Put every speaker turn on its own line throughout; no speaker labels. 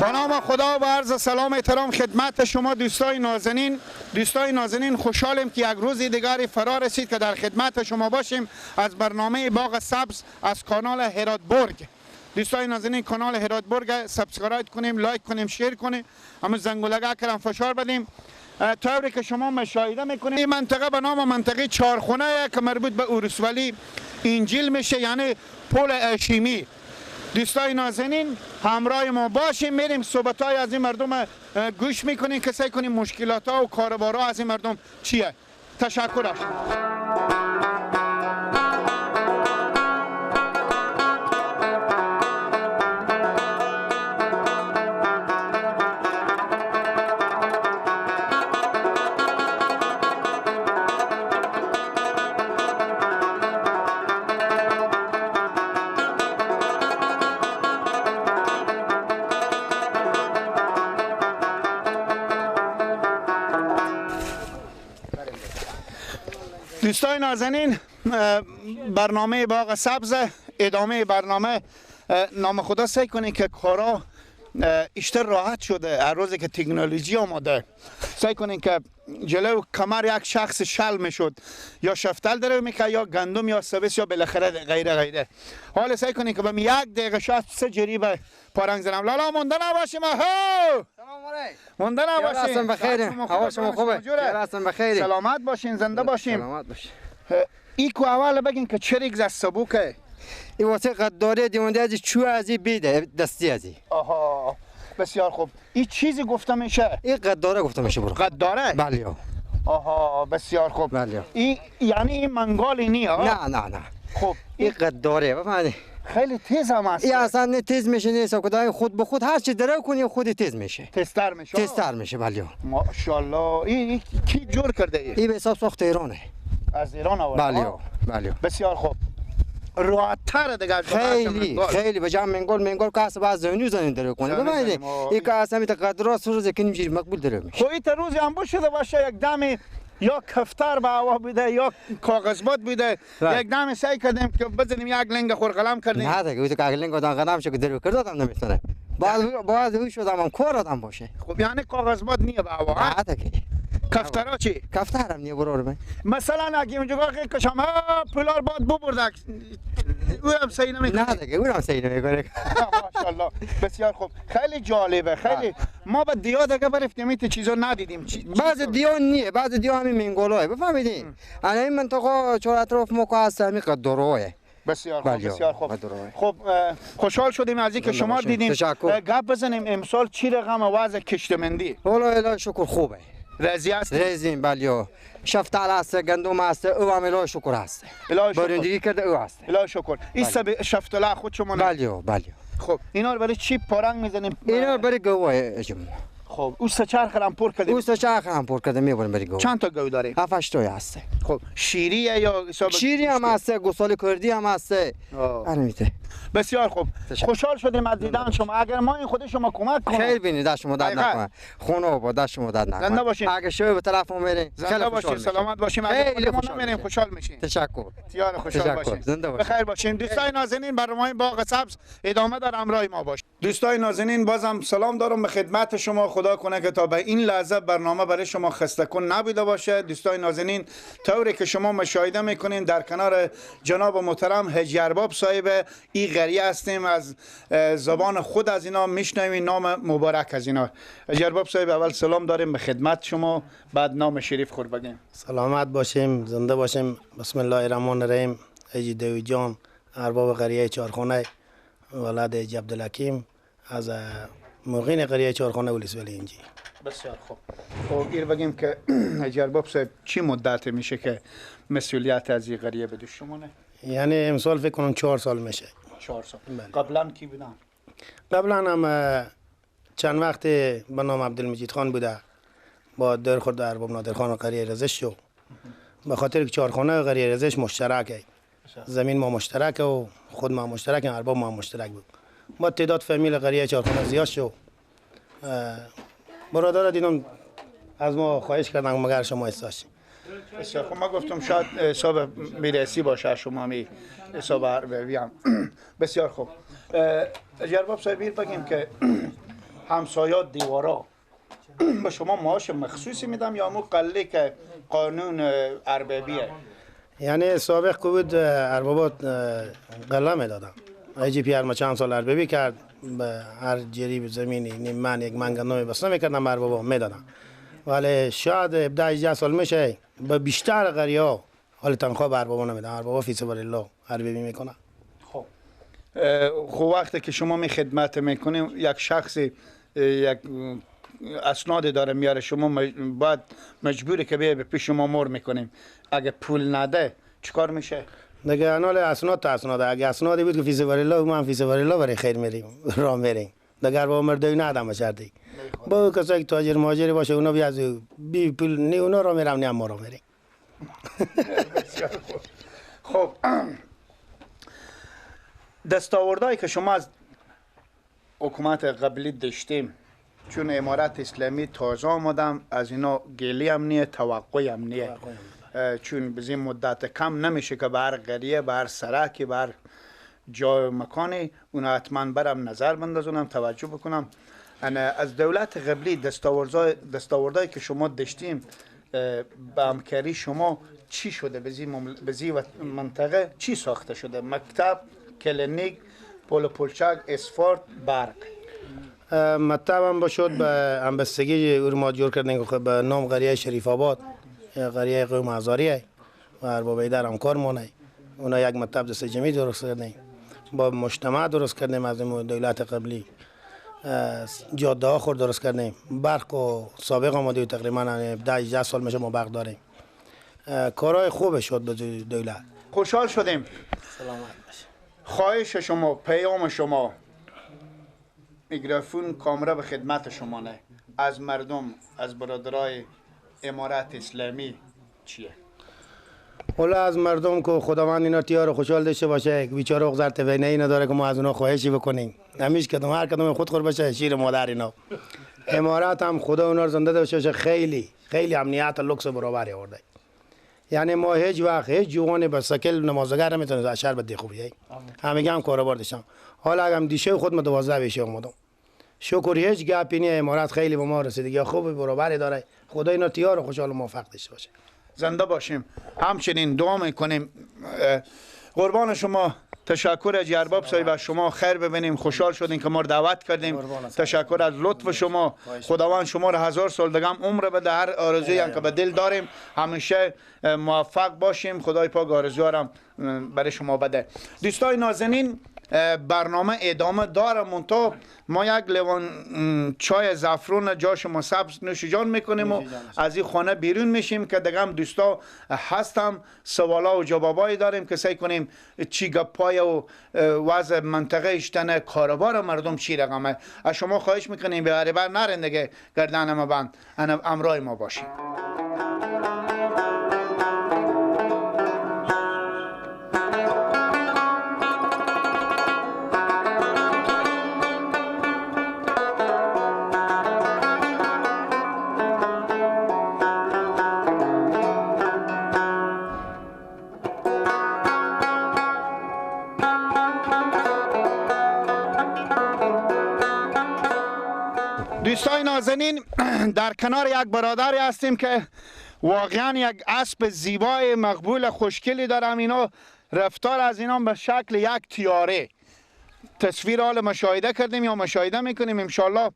با نام خدا و عرض سلام احترام خدمت شما دوستای نازنین. دوستای نازنین، خوشحالیم که یک روز دیگری فرا رسید که در خدمت شما باشیم از برنامه باغ سبز از کانال هرات برگ. دوستای نازنین، کانال هرات برگ subscribe کنیم، like کنیم، share کنیم، همون زنگوله کرم فشار بدیم. طوری که شما مشاهده میکنید این منطقه به نام منطقه چارخونه که مربوط به اورسولی انجیل میشه، یعنی پل اشیمی. دوستای نازنین همراه ما باشیم، میریم صحبت‌های از این مردم گوش میکنیم که سعی کنیم مشکلات ها و کاروبارها از این مردم چیه. تشکر. دوستای نازنین، برنامه باغ سبز، ادامه برنامه. نام خدا سعی کنید که کارا اشتر راحت شده، هر روزی که تکنولوژی آماده. سعی کنید که جلو کمر یک شخص شل میشد، یا شفتل داره میکرد، یا گندم، یا سبز، یا بالاخره غیره غیره. حالا سعی کنید که به یک دقیقه شاید سه جریب پارنگ زنم. لالا مونده نباشیم. آهو مونده نباشین.
بخیر. هوا شما خوبه؟ بخیر.
سلامت باشین، زنده باشین.
سلامت باشین.
ایکو اول بگین که چه ریگز از سبوکه؟
این واسه قداره دیونده از چو ازی بیده دستی ازی.
آها بسیار خوب. این چیزی گفته میشه؟
این قداره گفته میشه برو.
قداره؟
بله.
آها بسیار خوب.
بله.
این یعنی این منگالی نی؟
نه نه نه.
خب
این قداره بفهمی.
خیلی تیز هم هست.
این اصلا نه تیز میشه نه حساب کدای خود به خود هر چی درو کنی خود تیز میشه.
تیزتر میشه.
تیزتر میشه بله.
ماشاءالله. این کی جور کرده ای؟
این به حساب ساخت ایرانه.
از ایران آورده.
بله بله.
بسیار خوب. راحت دیگه.
خیلی خیلی به جمع منگل که اصلا بعض زنی زنی درو کنه ببینید. این که اصلا میت قدرات روز کنیم چیز مقبول درو میشه.
خب این روز هم شده باشه یک دم یا کفتر به هوا بوده یا کاغذباد بوده، یک دم سعی کردیم که بزنیم یک لنگ خور قلم کردیم.
نه دیگه تو که لنگ دادن قلم شو که درو کرد آدم نمیتونه. بعد او شد هم کار آدم باشه.
خب یعنی کاغذباد نیه به هوا.
نه دیگه.
کفترا چی؟
کفترم نیه برو.
مثلا اگه اونجا که کشم پولار باد ببرد او هم صحیح نمیکنه.
نه دیگه او هم صحیح نمیکنه.
ماشاءالله بسیار خوب. خیلی جالبه. خیلی ما به دیا دیگه برفتیم این چیزا ندیدیم.
بعض دیا نیه، بعض دیا همین منگولاه بفهمیدین. الان این منطقه چهار اطراف ما که هست همین قدروه.
بسیار خوب بسیار خوب. خب خوشحال شدیم از اینکه شما دیدیم. گپ بزنیم امسال چی رقم وضع کشتمندی؟
والله الهی شکر خوبه.
راضی هست؟
راضیم بله. شفتال هست، گندم هست، او هم الهی شکر هست.
الهی شکر.
بارندگی کرده او هست.
الهی شکر. این سب شفتال خود شما نه؟
بله بله.
خب اینا رو برای چی پارنگ میزنیم؟
اینا برای گواه اجماع.
خب او سه چرخ هم پر کردیم.
او سه چرخ هم پر کردیم میبریم برای گواه.
چند تا گاو داریم؟
7 8 تا هست.
خب شیریه یا حساب
شیری هم هست، گوساله کردی هم هست. همینطور.
بسیار خوب. خوشحال شدیم از دیدن شما. اگر ما این خود شما کمک کنیم
خیر بینید، دست شما درد نکنه. خونه با دست شما درد نکنه.
زنده باشین.
اگه شما به طرف ما میرین
زنده باشین، سلامت باشیم. اگه ما نمیریم خوشحال میشیم.
تشکر.
بسیار خوشحال باشین.
زنده باشین.
بخیر باشین. دوستای نازنین، برنامه باغ سبز ادامه داره، همراه ما باشین. دوستای نازنین بازم سلام دارم به خدمت شما. خدا کنه که تا به این لحظه برنامه برای شما خسته کن نبوده باشه. دوستای نازنین طوری که شما مشاهده میکنین در کنار جناب محترم حاجی ارباب صاحب این قریه هستیم. از زبان خود از اینا میشنویم نام مبارک از اینا. حاجی ارباب صاحب اول سلام داریم به خدمت شما، بعد نام شریف خود بگیم.
سلامت باشیم، زنده باشیم. بسم الله الرحمن الرحیم. حاجی دوی جان ارباب قریه چارخانه ولد حاجی عبدالحکیم از مرغین قریه چارخانه ولسوالی اینجی.
بسیار خوب. خب ایر بگیم که حاجی ارباب صاحب چی مدت میشه که مسئولیت از این قریه به دوش شما نه؟
یعنی امسال فکر کنم 4 سال میشه.
4 سال.
بله.
قبلا کی بودن؟
قبلا هم چند وقت به نام عبدالمجید خان بوده، با در خورد ارباب نادر خان قریه رزش شو. به خاطر که چارخانه قریه رزش مشترکه، زمین ما مشترکه و خود ما مشترک، ارباب ما مشترک بود. با تعداد فامیل قریه چارخانه زیاد شو. برادر دیدم از ما خواهش کردن مگر شما استاش.
بسیار خب. ما گفتم شاید حساب میرسی باشه شما می حساب بیام. بسیار خوب. جرباب صاحب بگیم که همسایات دیوارا به شما معاش مخصوصی میدم یا مو قله که قانون اربابیه؟
یعنی سابق که بود اربابات قله میدادم. ای جی پی ما چند سال اربابی کرد، به هر جریب زمینی نیم من یک من گندم بس نمیکردم اربابا میدادم. ولی شاید 17 18 سال میشه به بیشتر قریه ها حال تنخواه به اربابا نمیدن، اربابا فی سبیل الله اربابی میکنن.
خب خب وقتی که شما می خدمت میکنیم، یک شخصی یک اسناد داره میاره، شما باید مجبوری که بیای به پیش شما مر میکنیم، اگه پول نده چیکار میشه؟
دیگه انال اسناد تا اسناد، اگه اسنادی بود که فی سبیل الله ما فی سبیل الله برای خیر میریم راه میریم. دیگه با مردی ندم شرطی با کسایی که تاجر ماجر باشه اونا بی از بی پول نه اونا رو میرم نه ما رو میریم.
خب دستاوردهایی که شما از حکومت قبلی داشتیم، چون امارت اسلامی تازه آمدم از اینا گلی هم نیه توقعی هم نیه، چون به این مدت کم نمیشه که به هر قریه به هر سرکی به هر جای مکانی اونا حتما برم نظر بندازونم توجه بکنم. از دولت قبلی دستاوردهایی که شما داشتیم به همکاری شما چی شده؟ به زی منطقه چی ساخته شده؟ مکتب، کلینیک، پل پلچک، اسفارت، برق.
مکتب هم باشد به همبستگی او ما جور کردیم که به نام قریه شریف آباد، قریه قوم هزاریه و ارباب ایدر همکار مانه، اونا یک مکتب دست جمعی درست کردیم، با مجتمع درست کردیم از دولت قبلی، جاده ها خور درست کردیم، برق و سابق آمده و تقریبا 10 18 سال میشه ما برق داریم. کارهای خوب شد به دولت.
خوشحال شدیم.
سلامت باشید.
خواهش شما، پیام شما، میکروفون کامرا به خدمت شما نه، از مردم، از برادرای امارت اسلامی چیه؟
حالا از مردم که خداوند اینا تیار خوشحال داشته باشه، بیچاره اغزر تفینه ای نداره که ما از اونا خواهشی بکنیم. همیش کدوم هر کدوم خود خور باشه شیر مادر اینا. امارت هم خدا اونا رو زنده داشته باشه، خیلی خیلی امنیت لوکس برابر آورده. یعنی ما هیچ وقت هیچ جوانی به سکل نمازگر نمیتونه از شهر بده خوبیه. همگی هم کاروبار داشتم. حالا اگم دیشه خود ما 12 بشه اومدم. شکر هیچ گپی نی، امارت خیلی به ما رسیدگی خوب برابری داره. خدا اینا تیار خوشحال و موفق داشته باشه.
زنده باشیم. همچنین دعا میکنیم. قربان شما، تشکر از ارباب صاحب، از شما خیر ببینیم. خوشحال شدیم که ما رو دعوت کردیم. تشکر از لطف شما. خداوند شما رو 1000 سال دیگه هم عمر بده. هر آرزویی هم که به دل داریم همیشه موفق باشیم. خدای پاک آرزوها رو برای شما بده. دوستای نازنین، برنامه ادامه داره، منتها ما یک لیوان چای زعفرون جاش ما سبز نوش جان میکنیم و از این خانه بیرون میشیم که دیگه هم دوستا هستم، سوالا و جوابایی داریم که سعی کنیم چی گپای و وضع منطقه اشتن کاروبار مردم چی رقمه. از شما خواهش میکنیم به غریبه نرین دیگه، گردن ما بند، امرای ما باشیم. دوستای نازنین، در کنار یک برادری هستیم که واقعا یک اسب زیبای مقبول خوشگلی دارم. اینا رفتار از اینا به شکل یک تیاره تصویر حال مشاهده کردیم یا مشاهده میکنیم. انشالله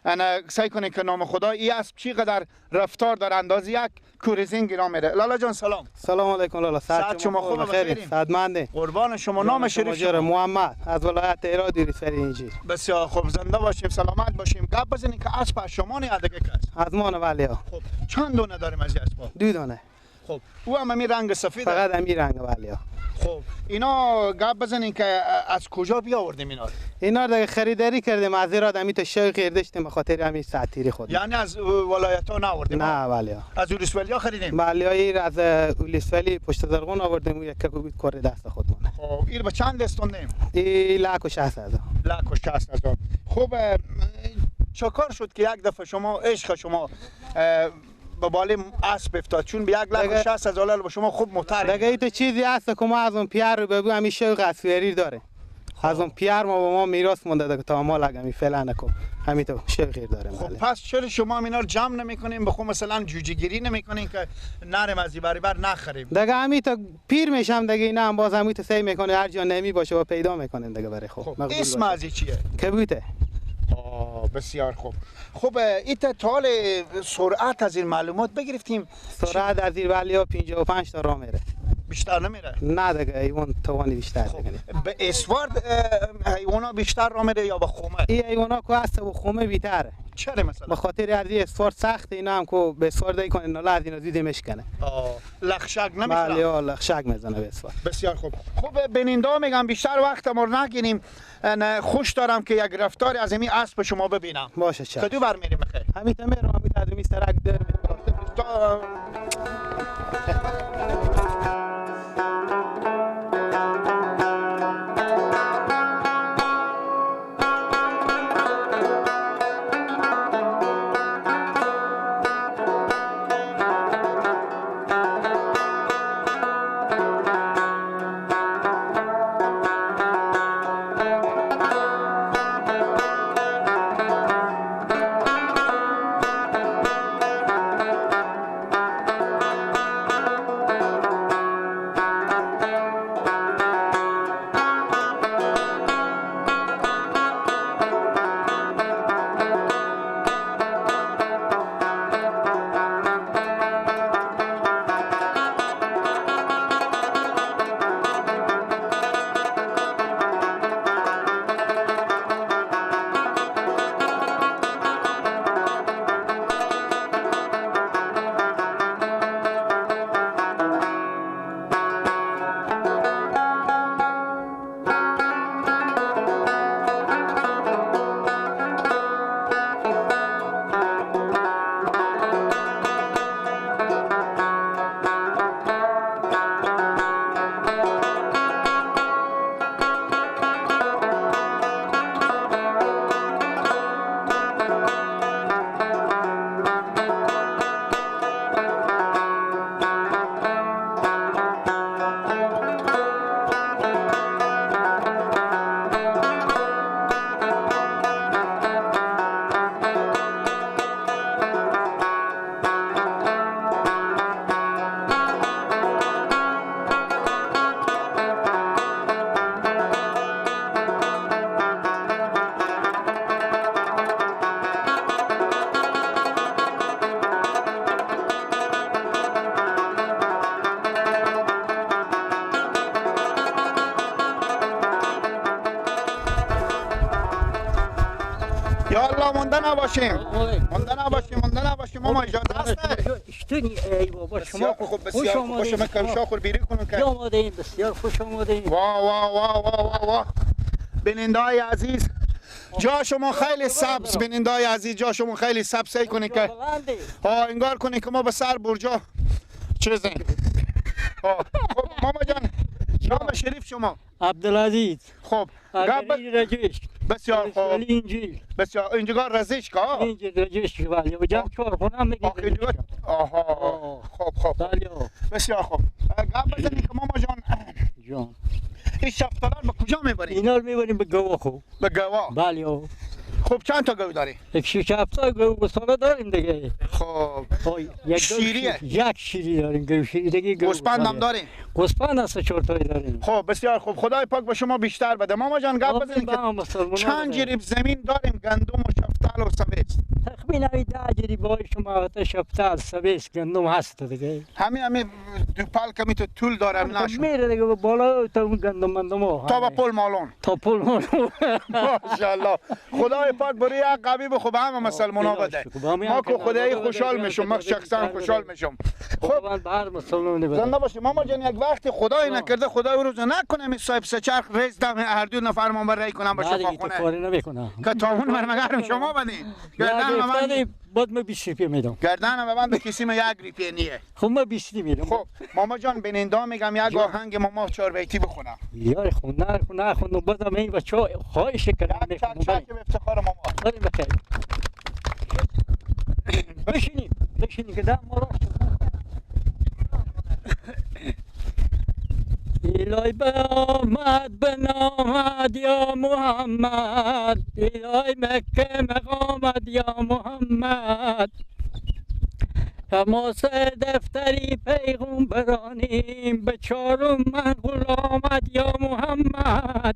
انا سعی کنیم که نام خدا این اسب چی قدر رفتار داره، اندازه یک کورزینگ اینا میره. لالا جان سلام.
سلام علیکم لالا.
سعد شما خوب بخیر؟
سعدمنده.
قربان شما. نام شریف شما؟
محمد، از ولایت ایرادی سر اینجیر.
بسیار خوب، زنده باشیم، سلامت باشیم. گپ بزنین که اسب از شما نه دیگه کس؟
از ما نه ولی.
خب چند دونه داریم از اسب؟
دو دونه.
خب او هم همین رنگ سفید؟
فقط همین رنگ ولی.
خب اینا گپ بزنین که از کجا بیاوردیم اینا؟
اینا رو دیگه خریداری کردیم از ایراد، همین تا شوق داشتیم به خاطر همین ساعتیری خود.
یعنی از ولایت ها نآوردیم؟
نه ولی.
از اولسوالیا خریدیم؟
ولی این از اولسوالی پشت زرغون آوردیم، یک ککو بود کار دست خودمونه.
خب این به چند استوندیم؟
این 1,60,000.
1,60,000. خب چه کار شد که یک دفعه شما عشق شما به بالای اسب افتاد؟ چون به 1,60,000 به شما خوب محترم.
دیگه این تو چیزی هست که ما از اون پیر رو بگو همین شوق اسفیری داره.
از اون پیر ما با ما میراث مونده دیگه تا ما لگمی فعلا نکو همین تو شغیر داریم.
خب پس چرا شما اینا رو جمع نمیکنیم بخو مثلا جوجه گیری نمیکنین که نرم از بری بر نخریم
دیگه؟ همین تو پیر میشم دیگه، اینا هم باز همین تو سعی میکنه هر جا نمی باشه و پیدا میکنن دیگه برای خب.
اسم از چیه؟
کبوته.
بسیار خوب. خب ایت تا سرعت از این معلومات بگرفتیم.
سرعت از این ولیا 55 تا راه میره.
بیشتر نمیره؟
نه دیگه حیوان توانی بیشتر دیگه.
به اسوارد حیوانا بیشتر راه میره یا به خومه؟
این حیوانا که هست و خومه بیتره.
چرا مثلا؟
به خاطر از این اسوارد سخت اینا هم که به اسوارد ای کنه ناله از اینا زود میشکنه.
لخشک نمیخوره؟
بله لخشک میزنه به اسوارد.
بسیار خوب. خب بیننده میگم بیشتر وقت ما رو نگیریم، خوش دارم که یک رفتار از این اسب شما ببینم.
باشه چه.
کدو بر میریم بخیر؟
همین تا میرم همین تا از سرک در
مونده نباشیم ماما اجازه هست؟
ای بابا شما
خوب بسیار خوب باشه. من کمشا خور بیری کنم که
آماده ایم. بسیار خوش آماده ایم.
وا وا وا وا وا وا. بیننده‌های عزیز جا شما خیلی سبز، بیننده‌های عزیز جا شما خیلی سبز. سعی کنید که ها انگار کنید که ما به سر برجا چیزیم. خب ماما جان نام شریف شما؟
عبدالعزیز.
خب
رجیش.
بسیار خوب. بسیار اینجا رزش که
اینجا رزش بله و جمع چهارخونه هم میگه.
آها خب خب بسیار خوب. گپ بزنید که ماما جان
جان
این شفتالار به کجا میبریم؟
اینا رو میبریم به گوا. خوب
به گوا.
بله.
خب چند تا گاو داری؟
6 7 تا گاو ساله داریم دیگه.
خب شیریه؟
یک شیری داریم، گاو شیری دیگه.
گوسفند هم داریم؟
گوسفند هست 4 تایی داریم.
خب بسیار خوب، خدای پاک به شما بیشتر بده. ماما جان گپ بزنید که چند جریب زمین داریم گندم و شفتال و سبز؟
تخمین 10 جریب های شما شفتال سبز گندم هست دیگه.
همین دو پل کمی تو طول دارم نشو.
میره دیگه بالا تا اون گندم مندم
تا به پل مالون.
تا پل مالون.
ماشاءالله. خدای پاک برای یک قوی به خوب همه مسلمان ها بده. ما که خدایی خوشحال میشم، من شخصا خوشحال میشم.
خب
زنده باشی ماما جان. یک وقتی خدای نکرده خدای روز نکنه می صاحب سه چرخ ریز دم هر دو نفر ما برای کنم باشه خونه که تاون بر مگرم شما بدین. گردن من
بعد ما 20 روپیه میدم.
گردن من به کسی ما 1 روپیه نیه.
خب ما 20 میدم.
خب ماما جان بیننده میگم یک آهنگ ماما 4 بیتی بخونم.
یار خونه خونه خونه بازم این بچا خواهش کردم
میخونم. چک به افتخار ماما.
بریم بخیر. بشینیم بشینیم که دم ما الهی به آمد به نامد یا محمد، الهی مکه مقامد یا محمد. ما سه دفتری پیغمبرانیم، به چهارم من غلامت یا محمد.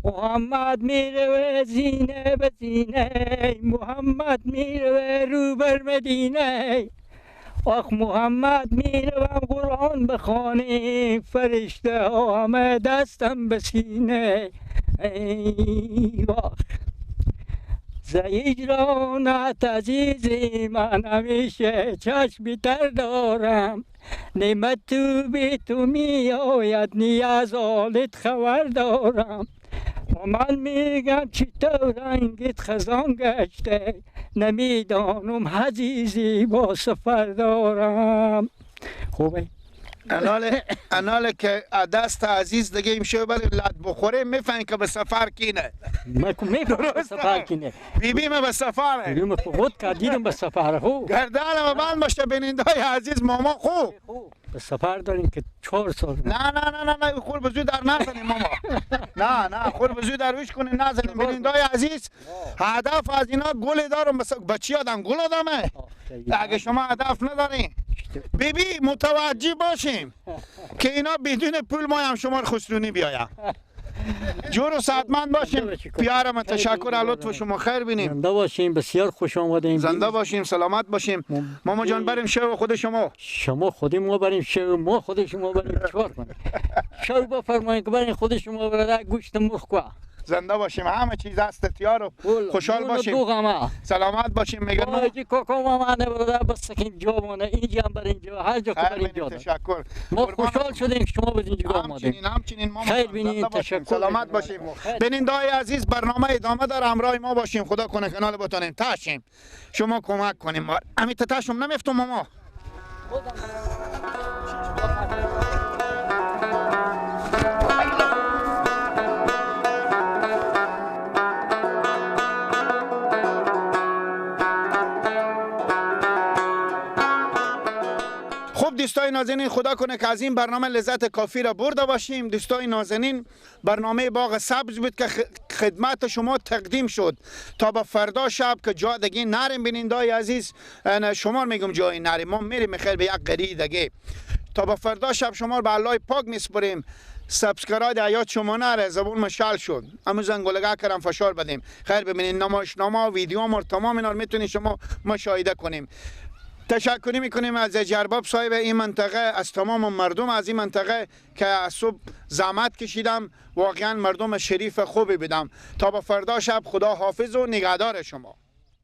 محمد میروه زینه به زینه، محمد میروه رو بر مدینه. آخ محمد میروم قرآن بخوانیم، فرشته ها همه دستم به سینه. ای آخ ز هجرانت عزیزی من همیشه چشمی تر دارم، نعمت تو بی تو می آید نی از حالت خبر دارم. و من میگم چطور رنگت خزان گشته، نمیدانم عزیزی با سفر دارم. خوبه؟
اناله که دست عزیز دیگه امشب بریم لد بخوره میفهمی که به سفر کینه.
میفهمی به سفر کینه.
بیبی ما به سفره.
بیبی ما خود که دیدم به سفر خوب.
گردنم بند باشه بینندای عزیز ماما خوب.
به سفر داریم که 4 سال.
نه نه نه نه نه خور به در نزنیم ماما. نه نه خور به در ویش کنیم نزنیم. بینندای عزیز هدف از اینا گل دارم بچی آدم گل آدمه. اگه شما هدف ندارین بیبی متوجه باشیم که اینا بدون پول ما هم شما رو خسرونی بیایم. جور و صحتمند باشیم. پیارم تشکر از لطف شما. خیر بینیم.
زنده باشیم. بسیار خوش آمدیم.
زنده باشیم، سلامت باشیم. ماما جان بریم شو خود شما.
شما خودی ما بریم شو، ما خود شما بریم چیکار کنیم؟ شو بفرمایید که بریم خود شما برای گوشت مرغ کو.
زنده باشیم. همه چیز هست تیارو. خوشحال باشیم. سلامت باشیم. میگن
آجی کوکو ما نه برادر بس که جوونه اینجا هم بر اینجا هر جا که بر اینجا.
تشکر.
ما خوشحال شدیم که شما به اینجا آمدید.
همچنین ما
خیر بینید. تشکر.
سلامت باشیم. بینندای عزیز برنامه ادامه داره، همراه ما باشیم. خدا کنه کانال بتونیم تاشیم. شما کمک کنیم ما. همین تاشم نمیفتم ماما. دوستای نازنین خدا کنه که از این برنامه لذت کافی را برده باشیم. دوستای نازنین برنامه باغ سبز بود که خدمت شما تقدیم شد تا با فردا شب که جا دیگه نریم. بینندای عزیز شما میگم جای نریم، ما میریم خیر به یک قری دیگه. تا با فردا شب شما رو به الله پاک میسپریم. subscribe حیات شما نره، زبون مشال شد. امو زنگولگه کرم فشار بدیم. خیر ببینین نمایشنامه ویدیو ما تمام اینا رو میتونین شما مشاهده کنیم. تشکری میکنیم از جرباب صاحب این منطقه، از تمام مردم از این منطقه که از صبح زحمت کشیدم. واقعا مردم شریف خوبی بدم. تا با فردا شب خدا حافظ و نگهدار شما.